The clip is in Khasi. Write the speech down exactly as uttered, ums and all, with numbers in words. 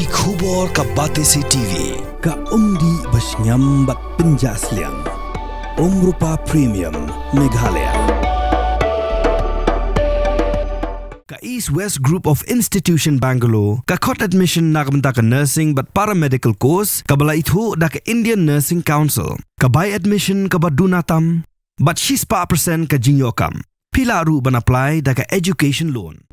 Ki khubor ka Batesi T V, ka umdih ba shngiam bad pynjah sliang. Umrupa Premium, Meghalaya. Ka East West Group of Institution Bangalore ka khot admission na ka bynta ka nursing bad paramedical course kaba la ithuh da ka Indian Nursing Council. Ka bai admission kaba duna tam bad shispah percent ka jingïoh kam. Phi lah ruh ban apply da ka education loan.